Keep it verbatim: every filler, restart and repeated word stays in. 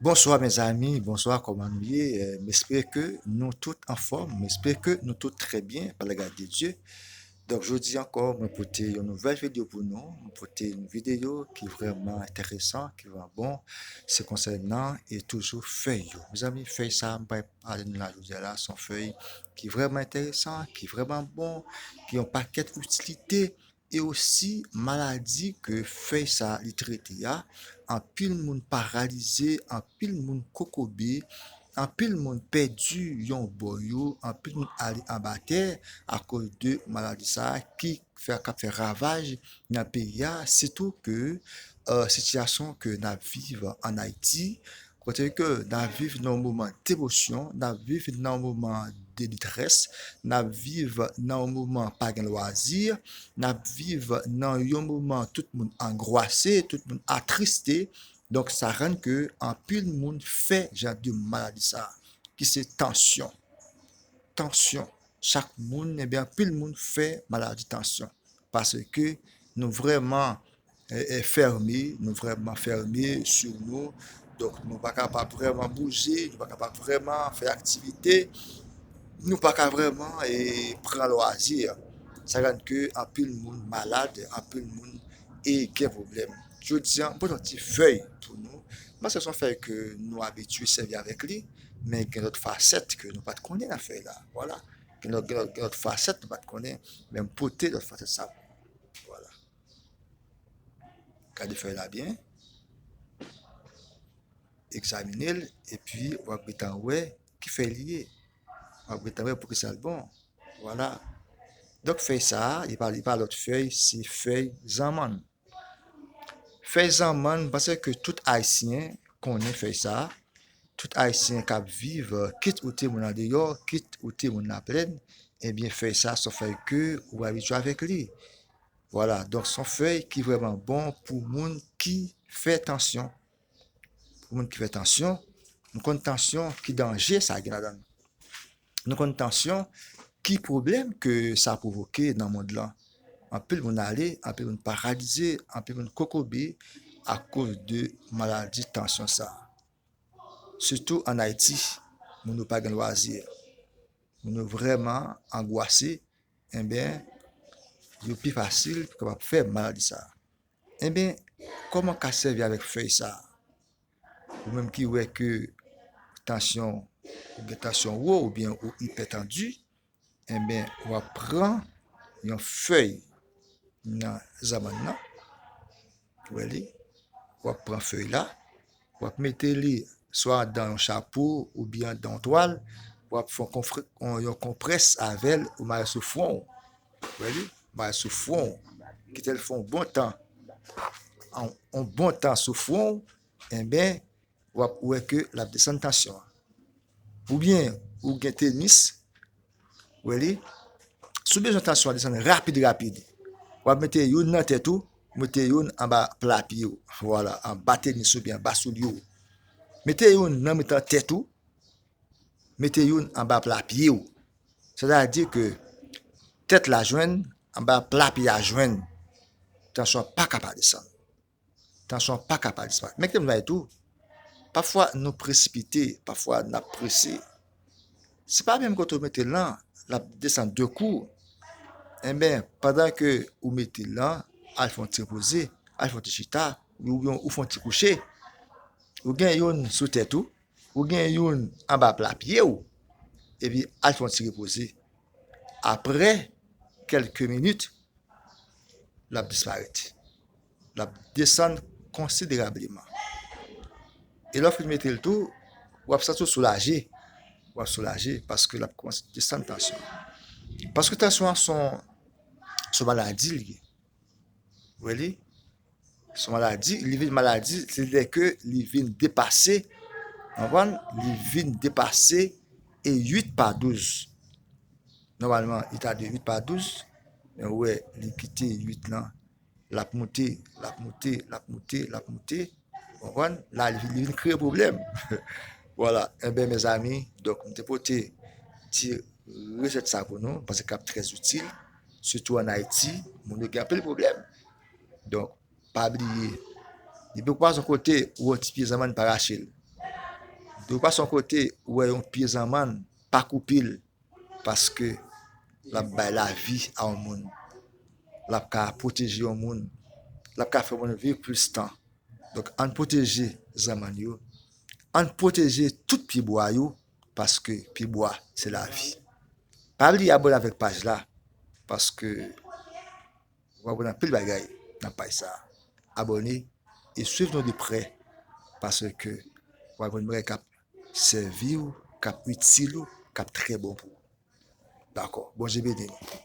Bonsoir mes amis, bonsoir, kòman nou ye? Euh, m espere ke nou tout anfòm, m espere ke nou tout trè byen, pa la gras de Dye. Donk, jodi ankò, mwen pote yon nouvèl videyo pou nou. Mwen pote yon videyo ki vrèman enteresan, ki vrèman bon. Se konsènan e toujou fèy yo. Mezanmi, fèy sa, m pral pale nou la jodi a la, se yon fèy ki vrèman enteresan, ki vrèman bon, ki yon pakèt itilite, e osi maladi ke fèy sa li trete a. Anpil moun paralize, anpil moun kokobe, anpil moun pèdi yon bò yo, anpil moun ale anba tè akoz de maladi sa ki fè, k ap fè ravaj nan peyi a, sitou ke, euh, sitiyasyon ke n ap viv ann Ayiti, kote ke n ap viv nan yon moman demosyon, n ap viv nan yon moman de detrès, n ap viv nan yon moman pa gen lwazi, n ap viv nan yon moman tout moun angwase, tout moun atriste. Donk, sa rann ke anpil moun fè jan de maladi sa, ki se tansyon. Tansyon. Chak moun, ebyen, anpil moun fè maladi tansyon. Paske nou vrèman, e, e, fèmen, nou vrèman fèmen sou nou. Donk, nou pa kapab vrèman bouje, nou pa kapab vrèman fè aktivite, nou pa ka vrèman, e, pran lwazi. Sa rann ke anpil moun malad, anpil moun, e, gen pwoblèm. Jodi a, m pote yon ti fèy pou nou. Paske se yon fèy ke nou abitye sèvi avèk li, men gen lòt fasèt ke nou pa t konnen nan fèy la. Vwala. Gen lòt, gen lòt, gen lòt fasèt nou pa t konnen, men m pote lòt fasèt sa pou nou. Vwala. Gade fèy la byen. Egzamine l, epi w ap gentan wè ki fèy li ye. W ap gentan wè poukisa l bon. Vwala. Donk, fèy sa a, li pa, li pa lòt fèy, se fèy zanmann. Fèy zanmann, m panse ke tout Ayisyen konnen fèy sa a. Tout Ayisyen k ap viv, kit ou te moun andeyò, kit ou te moun laplèn, ebyen, fèy sa a se yon fèy ke ou abitye avèk li. Vwala, donk, se yon fèy ki vrèman bon pou moun ki fè tansyon. Pou moun ki fè tansyon, nou konn tansyon, ki danje sa gen ladan l. Nou konn tansyon, ki pwoblèm ke sa pwovoke nan mond lan. Anpil moun ale, anpil moun paralize, anpil moun kokobe akoz de maladi tansyon sa. Sitou ann Ayiti, moun yo pa gen lwazi. Moun yo vrèman angwase, enben, yo pi fasil pou kapab fè maladi sa. Enben, kòman w ka sèvi avèk fèy sa? Ou menm ki wè ke tansyon, ou gen tansyon wo oubyen ou ipètandi, enben, w ap pran yon fèy nan zanmann nan, ou wè li, w ap pran fèy la, w ap mete li swa anndan yon chapo oubyen anndan yon twal, w ap fè yon konfre-, yon, yon konprès avè l, ou mare sou fwon w, ou wè li, mare sou fwon w, kite l fè yon bon tan, yon, yon bon tan sou fwon w, enben, w ap wè ke l ap desann tansyon an. Oubyen, ou gen tenis, wè li, si w bezwen tansyon an desann rapid, rapid, w ap mete youn nan tèt ou, mete youn anba pla pye w. Vwala, anba tenis oubyen anba soulye w. Mete youn nan mitan tèt ou, mete youn anba pla pye w. Sètadi ke tèt la jwenn, anba pla pye a jwenn. Tansyon an pa ka pa desann. Tansyon an pa ka pa disparèt. Men kite m di w tou, pafwa nou presipite, pafwa n ap prese. Se pa menm kote w mete l lan, l ap desann de kou. Enben, pandan ke ou mete l lan, al fè yon ti repoze, al fè yon ti chita, oubyen ou fè yon ti kouche. Ou gen youn sou tèt ou, ou gen youn anba pla pye w, epi al fè yon ti repoze. Apre kèlke minit, l ap disparèt. L ap desann konsiderableman. E lè w fin mete l tou, w ap santi w soulaje. W ap soulaje paske l ap kòmanse desann tansyon an. Paske tansyon an se yon, se yon maladi li ye. Ou wè li? Se yon maladi, li vin maladi, se lè ke li vin depase, konprann? Li vin depase e uit pa douz. Nòmalman, li ta dwe uit pa douz, men ou wè, li kite uit lan, l ap moute, l ap moute, l ap moute, l ap moute, ou konprann? La, li, li vin kreye pwoblèm. Vwala, enben, mezanmi, donk, m te pote ti resèt sa pou nou, m panse k ap trè itil, sitou ann Ayiti, moun yo gen anpil pwoblèm. Donk, pa bliye, depi w kwaze yon kote, ou wè yon ti pye zanmann, pa rache l. Depi w pase yon kote, ou wè yon pye zanmann, pa koupe l, paske l ap bay lavi a yon moun. L ap ka pwoteje yon moun. L ap ka fè yon moun viv plis tan. Donk, ann pwoteje zanmann yo. Ann pwoteje tout pyebwa yo, paske pyebwa se lavi. Pa bliye abòne avèk paj la, paske w ap aprann anpil bagay nan paj sa a. Abòne e swiv nou de prè, paske w ap jwenn bagay k ap sèvi w, k ap itil ou, k ap trè bon pou ou. Dakò. Bondye beni nou.